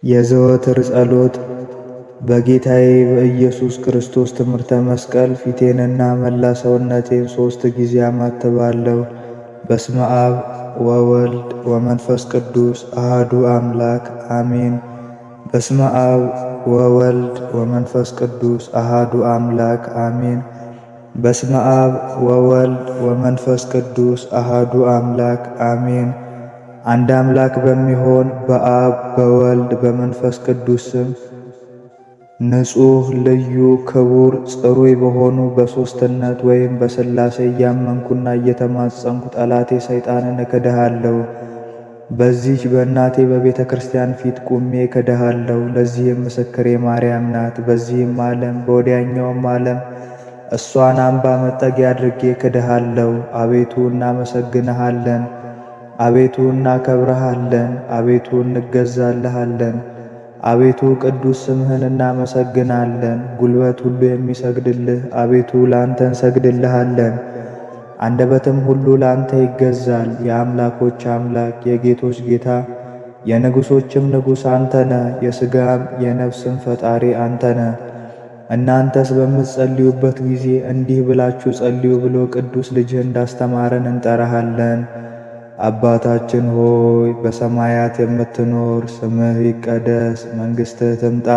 የዘወትር ጸሎት። በጌታዬ በኢየሱስ ክርስቶስ ትምህርተ መስቀል ፊቴንና መላ ሰውነቴን 3 ጊዜ አማትባለሁ። በስመ አብ ወወልድ ወመንፈስ ቅዱስ አሐዱ አምላክ አሜን። በስመ አብ ወወልድ ወመንፈስ ቅዱስ አሐዱ አምላክ አሜን። በስመ አብ ወወልድ ወመንፈስ ቅዱስ አሐዱ አምላክ አሜን። አንድ አምላክ በሚሆን በአብ በወልድ በመንፈስ ቅዱስ ስም ንጹሕ ልዩ ክቡር ጽሩይ በሆኑ በሦስትነት ወይም በሥላሴ እያመንኩና እየተማጸንኩ ጠላቴ ሰይጣንን እክድሃለሁ። በዚህች በእናቴ በቤተ ክርስቲያን ፊት ቁሜ እክድሃለሁ። ለዚህም ምስክሬ ማርያም ናት። በዚህም ዓለም በወዲያኛውም ዓለም እሷን አምባ መጠጊያ አድርጌ እክድሃለሁ። አቤቱ እናመሰግንሃለን፣ አቤቱ እናከብረሃለን፣ አቤቱ እንገዛልሃለን። አቤቱ ቅዱስ ስምህን እናመሰግናለን። ጉልበት ሁሉ የሚሰግድልህ አቤቱ ላንተ እንሰግድልሃለን። አንደበትም ሁሉ ላንተ ይገዛል። የአምላኮች አምላክ የጌቶች ጌታ የንጉሶችም ንጉሥ አንተ ነህ። የሥጋም የነፍስም ፈጣሪ አንተ ነህ። እናንተስ በምትጸልዩበት ጊዜ እንዲህ ብላችሁ ጸልዩ ብሎ ቅዱስ ልጅህ እንዳስተማረን እንጠራሃለን። አባታችን ሆይ በሰማያት የምትኖር፣ ስምህ ይቀደስ፣ መንግሥትህ ትምጣ፣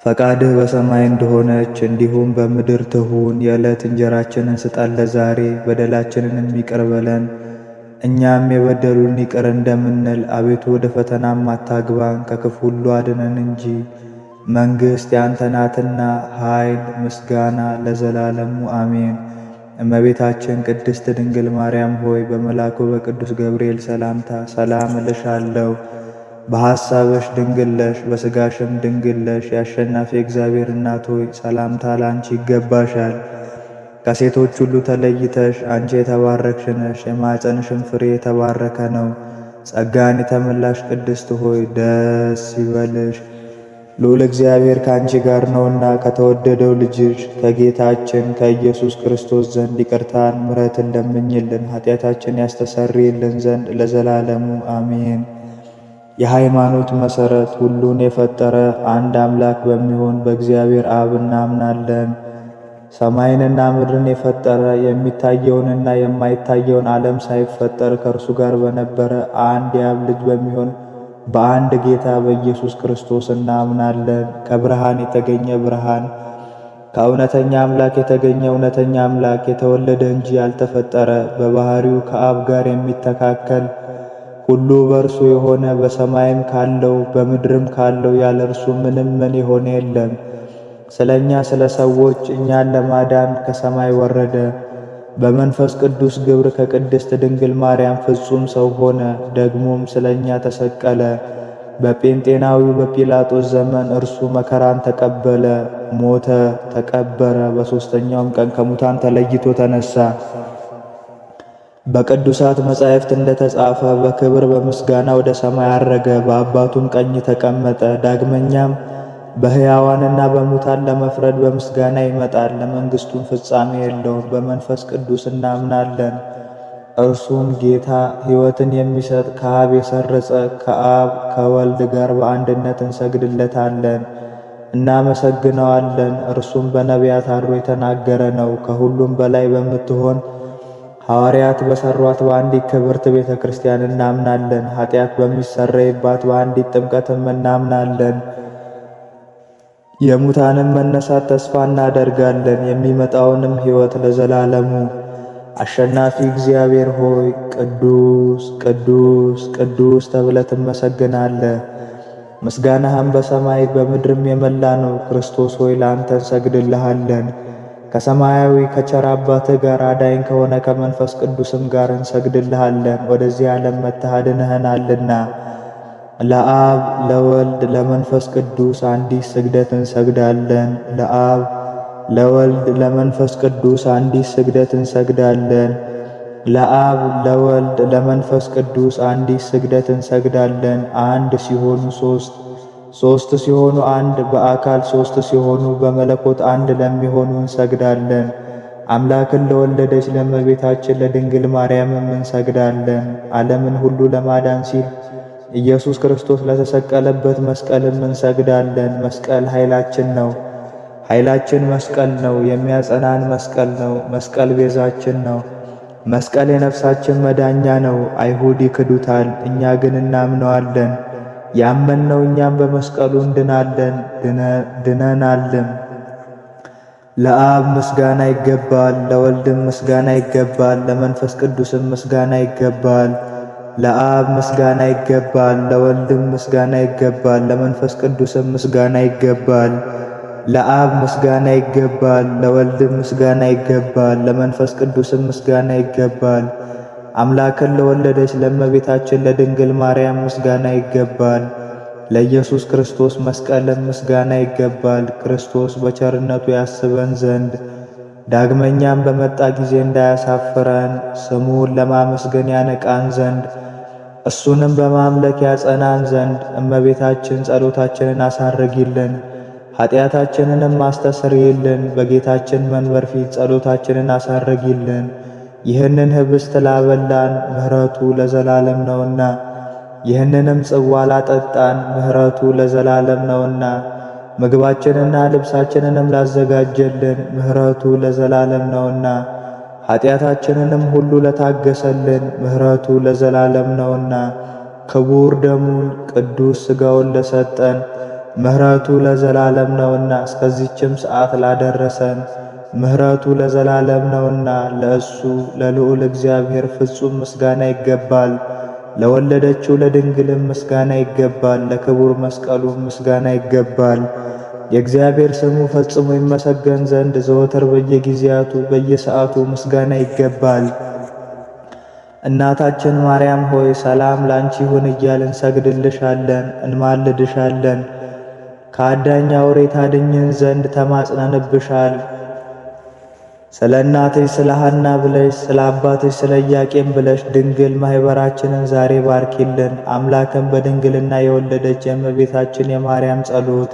ፈቃድህ በሰማይ እንደሆነች እንዲሁም በምድር ትሁን። የዕለት እንጀራችንን ስጠን ለዛሬ፣ በደላችንን ይቅር በለን እኛም የበደሉን ይቅር እንደምንል፣ አቤቱ ወደ ፈተናም አታግባን፣ ከክፉ ሁሉ አድነን እንጂ መንግሥት ያንተ ናትና፣ ኃይል፣ ምስጋና ለዘላለሙ አሜን። እመቤታችን ቅድስት ድንግል ማርያም ሆይ በመልአኩ በቅዱስ ገብርኤል ሰላምታ ሰላም እልሻለሁ። በሐሳብሽ ድንግል ነሽ፣ በሥጋሽም ድንግል ነሽ። የአሸናፊ እግዚአብሔር እናት ሆይ ሰላምታ ለአንቺ ይገባሻል። ከሴቶች ሁሉ ተለይተሽ አንቺ የተባረክሽ ነሽ፣ የማኅፀንሽም ፍሬ የተባረከ ነው። ጸጋን የተመላሽ ቅድስት ሆይ ደስ ይበልሽ፣ ልዑል እግዚአብሔር ከአንቺ ጋር ነውና ከተወደደው ልጅሽ ከጌታችን ከኢየሱስ ክርስቶስ ዘንድ ይቅርታን ምሕረትን ለምኝልን ኃጢአታችን ያስተሰርይልን ዘንድ ለዘላለሙ አሜን። የሃይማኖት መሠረት ሁሉን የፈጠረ አንድ አምላክ በሚሆን በእግዚአብሔር አብ እናምናለን። ሰማይንና ምድርን የፈጠረ የሚታየውንና የማይታየውን ዓለም ሳይፈጠር ከእርሱ ጋር በነበረ አንድ የአብ ልጅ በሚሆን በአንድ ጌታ በኢየሱስ ክርስቶስ እናምናለን። ከብርሃን የተገኘ ብርሃን፣ ከእውነተኛ አምላክ የተገኘ እውነተኛ አምላክ፣ የተወለደ እንጂ ያልተፈጠረ፣ በባህሪው ከአብ ጋር የሚተካከል ሁሉ በእርሱ የሆነ በሰማይም ካለው በምድርም ካለው ያለ እርሱ ምንም ምን የሆነ የለም። ስለ እኛ ስለ ሰዎች እኛን ለማዳን ከሰማይ ወረደ። በመንፈስ ቅዱስ ግብር ከቅድስት ድንግል ማርያም ፍጹም ሰው ሆነ። ደግሞም ስለ እኛ ተሰቀለ። በጴንጤናዊው በጲላጦስ ዘመን እርሱ መከራን ተቀበለ፣ ሞተ፣ ተቀበረ። በሦስተኛውም ቀን ከሙታን ተለይቶ ተነሳ። በቅዱሳት መጻሕፍት እንደተጻፈ በክብር በምስጋና ወደ ሰማይ አረገ፣ በአባቱም ቀኝ ተቀመጠ። ዳግመኛም በሕያዋንና በሙታን ለመፍረድ በምስጋና ይመጣል። ለመንግሥቱም ፍጻሜ የለውም። በመንፈስ ቅዱስ እናምናለን። እርሱም ጌታ ሕይወትን የሚሰጥ ከአብ የሰረጸ ከአብ ከወልድ ጋር በአንድነት እንሰግድለታለን፣ እናመሰግነዋለን። እርሱም በነቢያት አድሮ የተናገረ ነው። ከሁሉም በላይ በምትሆን ሐዋርያት በሠሯት በአንዲት ክብርት ቤተ ክርስቲያን እናምናለን። ኃጢአት በሚሰረይባት በአንዲት ጥምቀትም እናምናለን። የሙታንም መነሳት ተስፋ እናደርጋለን፣ የሚመጣውንም ሕይወት ለዘላለሙ። አሸናፊ እግዚአብሔር ሆይ ቅዱስ ቅዱስ ቅዱስ ተብለህ ትመሰገናለህ። ምስጋናህም በሰማይ በምድርም የመላ ነው። ክርስቶስ ሆይ ለአንተ እንሰግድልሃለን። ከሰማያዊ ከቸር አባትህ ጋር አዳኝ ከሆነ ከመንፈስ ቅዱስም ጋር እንሰግድልሃለን። ወደዚህ ዓለም መጥተህ አድነኸናልና። ለአብ ለወልድ ለመንፈስ ቅዱስ አንዲት ስግደት እንሰግዳለን። ለአብ ለወልድ ለመንፈስ ቅዱስ አንዲት ስግደት እንሰግዳለን። ለአብ ለወልድ ለመንፈስ ቅዱስ አንዲት ስግደት እንሰግዳለን። አንድ ሲሆኑ ሶስት፣ ሶስት ሲሆኑ አንድ፣ በአካል ሶስት ሲሆኑ በመለኮት አንድ ለሚሆኑ እንሰግዳለን። አምላክን ለወለደች ለእመቤታችን ለድንግል ማርያምም እንሰግዳለን። ዓለምን ሁሉ ለማዳን ሲል ኢየሱስ ክርስቶስ ለተሰቀለበት መስቀልም እንሰግዳለን። መስቀል ኃይላችን ነው። ኃይላችን መስቀል ነው። የሚያጸናን መስቀል ነው። መስቀል ቤዛችን ነው። መስቀል የነፍሳችን መዳኛ ነው። አይሁድ ይክዱታል፣ እኛ ግን እናምነዋለን። ያመንነው እኛም በመስቀሉ እንድናለን ድነናልም። ለአብ ምስጋና ይገባል፣ ለወልድም ምስጋና ይገባል፣ ለመንፈስ ቅዱስም ምስጋና ይገባል። ለአብ ምስጋና ይገባል፣ ለወልድም ምስጋና ይገባል፣ ለመንፈስ ቅዱስም ምስጋና ይገባል። ለአብ ምስጋና ይገባል፣ ለወልድም ምስጋና ይገባል፣ ለመንፈስ ቅዱስም ምስጋና ይገባል። አምላክን ለወለደች ለእመቤታችን ለድንግል ማርያም ምስጋና ይገባል። ለኢየሱስ ክርስቶስ መስቀልም ምስጋና ይገባል። ክርስቶስ በቸርነቱ ያስበን ዘንድ ዳግመኛም በመጣ ጊዜ እንዳያሳፍረን ስሙን ለማመስገን ያነቃን ዘንድ እሱንም በማምለክ ያጸናን ዘንድ እመቤታችን ጸሎታችንን አሳርጊልን፣ ኃጢአታችንንም አስተስርይልን። በጌታችን መንበር ፊት ጸሎታችንን አሳርጊልን። ይህንን ህብስት ላበላን ምሕረቱ ለዘላለም ነውና፣ ይህንንም ጽዋ ላጠጣን ምሕረቱ ለዘላለም ነውና፣ ምግባችንና ልብሳችንንም ላዘጋጀልን ምሕረቱ ለዘላለም ነውና፣ ኃጢአታችንንም ሁሉ ለታገሰልን ምሕረቱ ለዘላለም ነውና፣ ክቡር ደሙን ቅዱስ ሥጋውን ለሰጠን ምሕረቱ ለዘላለም ነውና፣ እስከዚችም ሰዓት ላደረሰን ምሕረቱ ለዘላለም ነውና ለእሱ ለልዑል እግዚአብሔር ፍጹም ምስጋና ይገባል። ለወለደችው ለድንግልም ምስጋና ይገባል። ለክቡር መስቀሉም ምስጋና ይገባል። የእግዚአብሔር ስሙ ፈጽሞ ይመሰገን ዘንድ ዘወትር በየጊዜያቱ በየሰዓቱ ምስጋና ይገባል። እናታችን ማርያም ሆይ ሰላም ላንቺ ይሁን እያልን እንሰግድልሻለን፣ እንማልድሻለን። ከአዳኝ አውሬ ታድኝን ዘንድ ተማጽነንብሻል። ስለ እናትሽ ስለ ሐና ብለሽ ስለ አባትሽ ስለ ኢያቄም ብለሽ ድንግል ማህበራችንን ዛሬ ባርኪልን። አምላክን በድንግልና የወለደች የእመቤታችን የማርያም ጸሎት።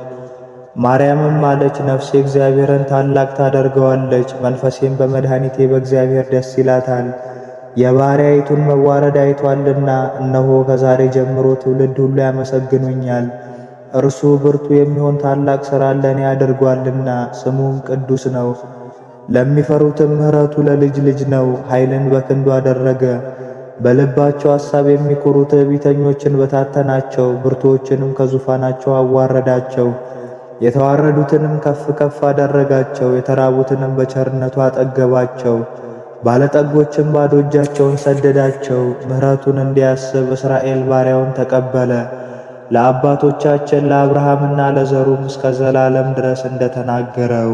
ማርያምም አለች፣ ነፍሴ እግዚአብሔርን ታላቅ ታደርገዋለች፣ መንፈሴም በመድኃኒቴ በእግዚአብሔር ደስ ይላታል። የባሪያይቱን መዋረድ አይቷልና፣ እነሆ ከዛሬ ጀምሮ ትውልድ ሁሉ ያመሰግኑኛል። እርሱ ብርቱ የሚሆን ታላቅ ሥራ ለእኔ አድርጓልና፣ ስሙም ቅዱስ ነው። ለሚፈሩትም ምሕረቱ ለልጅ ልጅ ነው። ኃይልን በክንዱ አደረገ። በልባቸው ሐሳብ የሚኮሩ ትዕቢተኞችን በታተናቸው፣ ብርቱዎችንም ከዙፋናቸው አዋረዳቸው። የተዋረዱትንም ከፍ ከፍ አደረጋቸው፣ የተራቡትንም በቸርነቱ አጠገባቸው። ባለጠጎችን ባዶ እጃቸውን ሰደዳቸው። ምሕረቱን እንዲያስብ እስራኤል ባሪያውን ተቀበለ። ለአባቶቻችን ለአብርሃምና ለዘሩም እስከ ዘላለም ድረስ እንደተናገረው።